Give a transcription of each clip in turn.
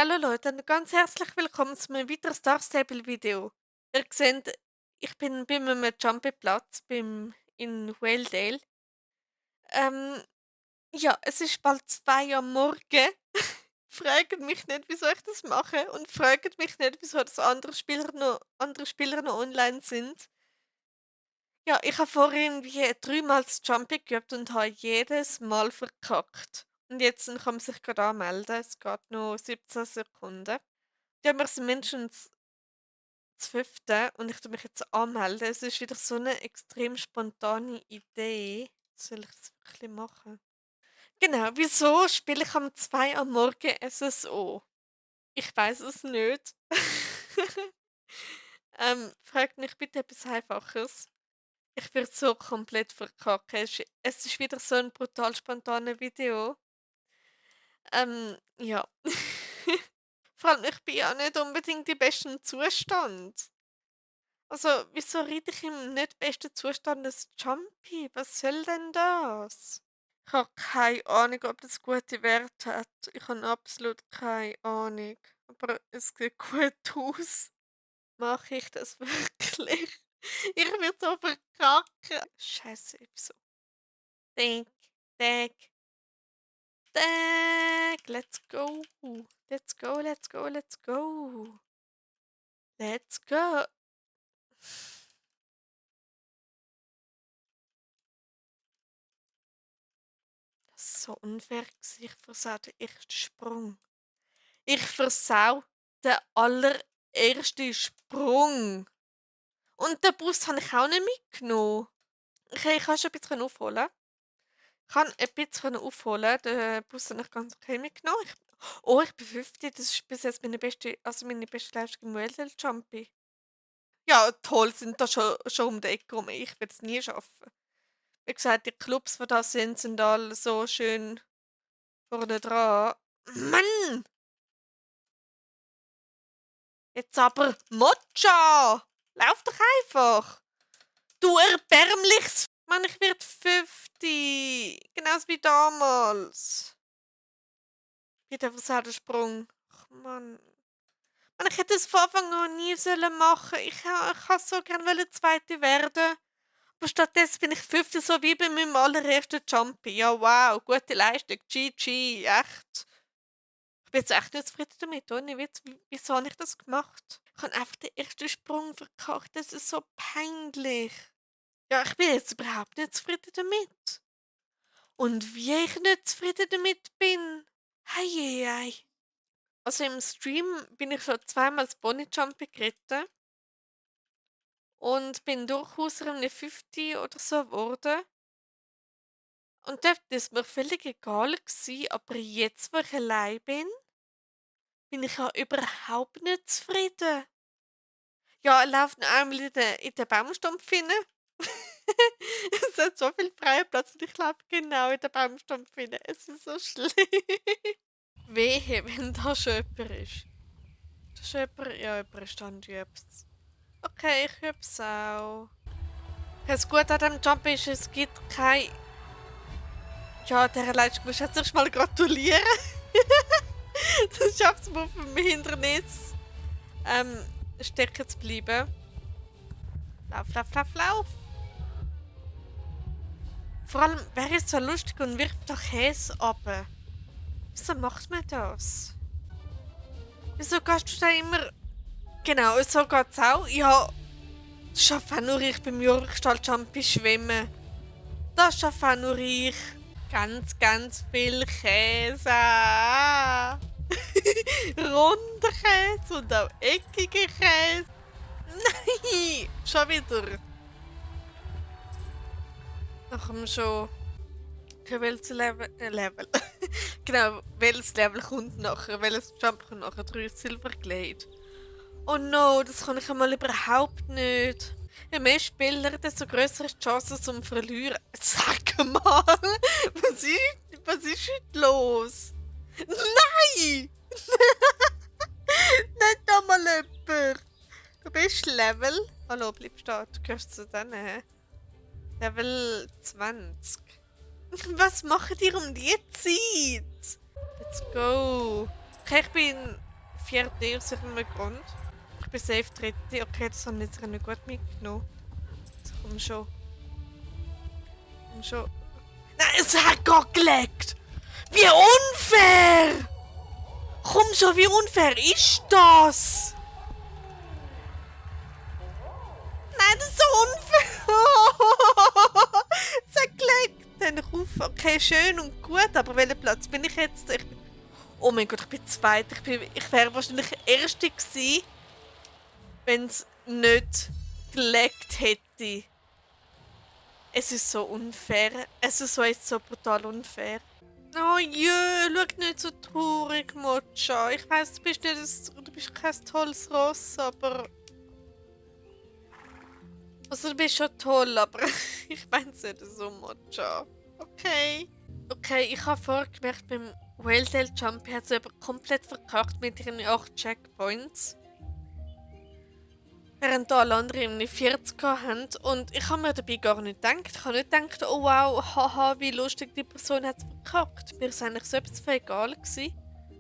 Hallo Leute und ganz herzlich willkommen zu einem weiteren Star Stable Video. Ihr seht, ich bin bei einem Jumpy-Platz in Whaledale. Ähm, ja, es ist bald 2 am Morgen. Fragt mich nicht, wieso ich das mache und fragt mich nicht, wieso das andere Spieler noch online sind. Ja, ich habe vorhin wie 3 Mal das Jumpy geübt und habe jedes Mal verkackt. Und jetzt kann man sich gerade anmelden. Es geht noch 17 Sekunden. Ja, wir sind mindestens das 5. und ich tue mich jetzt anmelden. Es ist wieder so eine extrem spontane Idee. Soll ich das wirklich machen? Genau, wieso spiele ich am 2 am Morgen SSO? Ich weiß es nicht. Fragt mich bitte etwas Einfaches. Ich werde so komplett verkacken. Es ist wieder so ein brutal spontanes Video. Ja. Vor allem, ich bin ja nicht unbedingt im besten Zustand. Also, wieso reite ich im nicht besten Zustand das Jumpy? Was soll denn das? Ich habe keine Ahnung, ob das gute Werte hat. Ich habe absolut keine Ahnung. Aber es sieht gut aus. Mache ich das wirklich? Ich werde so verkacken. Scheiße, wieso? Denk, denk, denk. Let's go. Let's go, let's go, let's go. Let's go. Das ist so unfair gewesen. Ich versau den ersten Sprung. Ich versau den allerersten Sprung. Und den Bus habe ich auch nicht mitgenommen. Okay, ich kann schon ein bisschen aufholen. Ich kann ein bisschen aufholen. Den Bus habe ich ganz okay mitgenommen. Ich bin 50. Das ist bis jetzt meine beste Leistung im World Jumpy. Ja, toll, sind da schon um die Ecke rum. Ich werde es nie schaffen. Wie gesagt, die Clubs, die da sind alle so schön vorne dran. Mann! Jetzt aber Mocha! Lauf doch einfach! Du erbärmliches... Mann, ich werde 50! Genauso wie damals. Wieder versaut der Sprung. Ach Mann. Mann, ich hätte es von Anfang an nie sollen machen. Ich so gerne Zweite werden. Aber stattdessen bin ich 50, so wie bei meinem allerersten Jumpy. Ja, wow, gute Leistung. GG, echt. Ich bin jetzt echt nicht zufrieden damit, ohne Witz. Wieso habe ich das gemacht? Ich habe einfach den ersten Sprung verkackt. Das ist so peinlich. Ja, ich bin jetzt überhaupt nicht zufrieden damit. Und wie ich nicht zufrieden damit bin. Heieiei. Also im Stream bin ich schon 2 Mal das Bunnyjumpy geritten. Und bin durchaus eine 50 oder so geworden. Und dort war es mir völlig egal gewesen, aber jetzt, wo ich allein bin ich ja überhaupt nicht zufrieden. Ja, er läuft noch einmal in den Baumstumpf hinein. Es hat so viel freien Platz und ich laufe genau in den Baumstumpf hinein. Es ist so schlimm. Wehe, wenn da schon jemand ist. Da ist jemand, ja, jemand ist da und übt's. Okay, ich üb's auch. Das Gute an diesem Jump ist, es gibt kein... Ja, dieser Leistung musst du jetzt erst mal gratulieren. Du schaffst es auf dem Hindernis stecken zu bleiben. Lauf, lauf, lauf, lauf. Vor allem, wer ist so lustig und wirft da Käse runter? Wieso macht man das? Wieso gehst du da immer... Genau, so geht's auch. Ja, das schaffe auch nur ich beim Jurkstall Jumpy schwimmen. Das schaffe auch nur ich. Ganz, ganz viel Käse. Runder Käse und auch eckige Käse. Nein, schon wieder. Ach komm schon. Okay, welches Level? Genau, welches Level kommt nachher? Welches Jump kommt nachher? 3 Silverglade. Oh no, das kann ich einmal überhaupt nicht. Je mehr Spieler, desto größer ist die Chance zum Verlieren. Sag mal, was ist heute los? Nein! Nicht einmal jemand! Du bist Level. Hallo, bleib stehen. Du gehörst zu denen, hä? Level 20. Was macht ihr um die Zeit? Let's go. Okay, ich bin 4. aus irgendeinem Grund. Ich bin safe 3. Okay, das haben wir jetzt nicht gut mitgenommen. Also, komm schon. Komm schon. Nein, es hat gerade geleckt! Wie unfair! Komm schon, wie unfair ist das? Nein, das ist so unfair! Es hat geleckt! Dann ruf. Okay, schön und gut, aber welchen Platz bin ich jetzt? Oh mein Gott, ich bin Zweiter. Ich wäre wahrscheinlich Erste gewesen, wenn es nicht geleckt hätte. Es ist so unfair. Es ist so brutal unfair. Oh jö, schau nicht so traurig, Mocha. Ich weiss, du bist kein tolles Ross, aber... Also du bist schon toll, aber ich meine es nicht so, Mocha. Okay. Okay, ich habe vorher gemerkt, beim Whale Jump hat sie aber komplett verkackt mit ihren 8 Checkpoints. Während alle anderen irgendwie 40 haben. Und ich habe mir dabei gar nicht gedacht. Ich habe nicht gedacht, oh wow, haha, wie lustig, die Person hat es verkackt. Mir ist eigentlich so etwas von egal gewesen.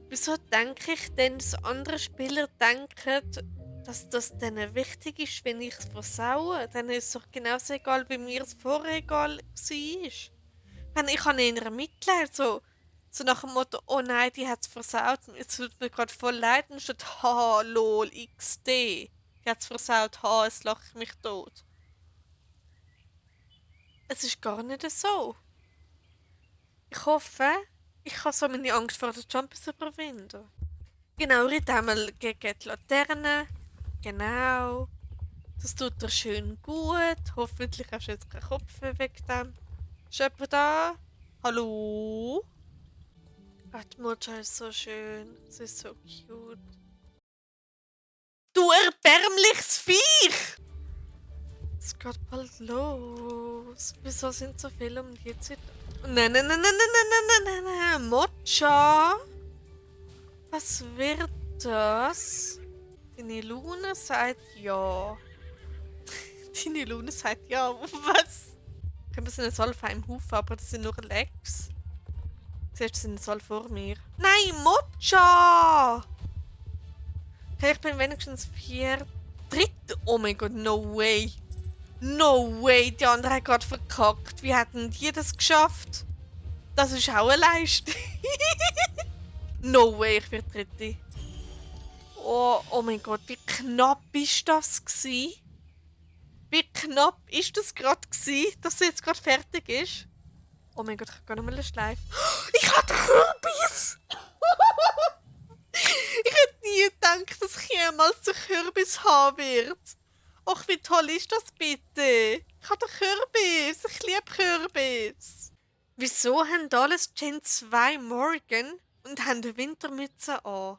Wieso denke ich denn, dass andere Spieler denken, dass das denen wichtig ist, wenn ich es versaue? Dann ist es doch genauso egal, wie mir es vorher egal war. Ich habe eher Mitleid, so nach dem Motto, oh nein, die hat es versaut, es tut mir gerade voll leid, und statt, haha, lol, XD. Die hat es versaut, ha, es lacht mich tot. Es ist gar nicht so. Ich hoffe, ich kann so meine Angst vor den Jumpers überwinden. Genau, ritt einmal gegen die Laterne. Genau. Das tut dir schön gut. Hoffentlich hast du jetzt keinen Kopf wegen dem. Ist jemand da? Hallo? Ah, die Mutter ist so schön. Sie ist so cute. Du erbärmliches Viech! Es geht bald los. Wieso sind so viele um die Zeit? Nein, nein, nein, nein, nein, nein, nein, nein, nein. Mocha! Was wird das? Deine Lune sagt ja. Deine Lune sagt ja. Was? Ich habe so einen Solfa im Haufen, aber das sind nur Legs. Siehst du, das sind Sol vor mir. Nein, Mocha! Okay, ich bin wenigstens 4. 3. Oh mein Gott, no way. No way, die andere hat gerade verkackt. Wie hätten die das geschafft? Das ist auch eine Leistung. No way, ich werde 3. Oh mein Gott, wie knapp ist das gewesen? Wie knapp ist das gerade gewesen, dass sie jetzt gerade fertig ist? Oh mein Gott, ich kann noch mal einen Schleif. Ich hatte Kürbis! Ich hätte nie gedacht, dass ich jemals den Kürbis haben werde. Ach, wie toll ist das bitte? Ich habe Kürbis. Ich liebe Kürbis. Wieso haben alles Gen 2 Morgan und haben eine Wintermütze an?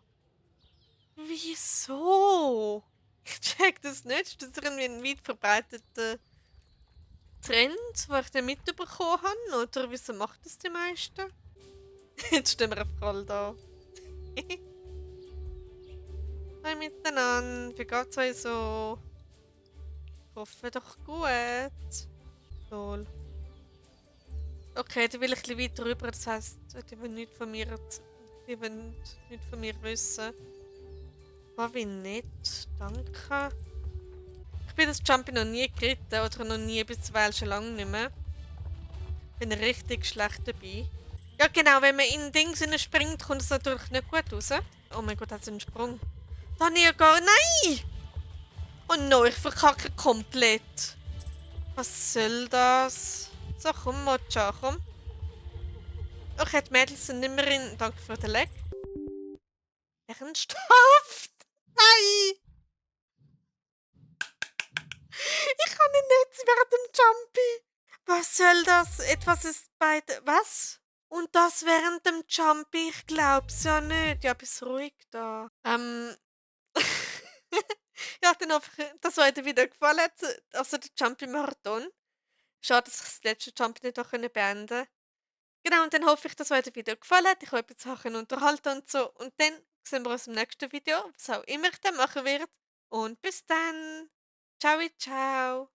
Wieso? Ich check das nicht. Ist das irgendwie ein weit verbreiteter Trend, den ich dann mitbekommen habe? Oder wieso macht das die meisten? Jetzt stehen wir einfach alle da. Hallo miteinander. Wie geht's euch so? Ich hoffe doch gut. Lol. Okay, dann will ich ein bisschen weiter rüber. Das heisst, die wollen nichts von mir, nichts von mir wissen. Oh, wie nett. Danke. Ich bin das Jumpy noch nie geritten oder noch nie bis schon lange nicht mehr. Bin richtig schlecht dabei. Ja genau, wenn man in Dings springt, kommt es natürlich nicht gut raus. Oh mein Gott, hat es einen Sprung. Da habe ich ja gar... Nein! Oh no, ich verkacke komplett. Was soll das? So, komm, Mocha, komm. Okay, die Mädels sind nicht mehr in... Danke für den Leg. Ernsthaft? Nein! Ich kann nicht während dem Jumpy. Was soll das? Etwas ist bei... Was? Und das während dem Jumpy? Ich glaub's ja nicht. Ja, bist ruhig da. Ja, dann hoffe ich, dass euch das Video gefallen hat. Also der Jumpy-Marathon. Schade, dass ich das letzte Jumpy nicht beenden konnte. Genau, und dann hoffe ich, dass euch das Video gefallen hat. Ich habe Sachen unterhalten und so. Und dann sehen wir uns im nächsten Video, was auch immer ich dann machen werde. Und bis dann. Ciao, ciao.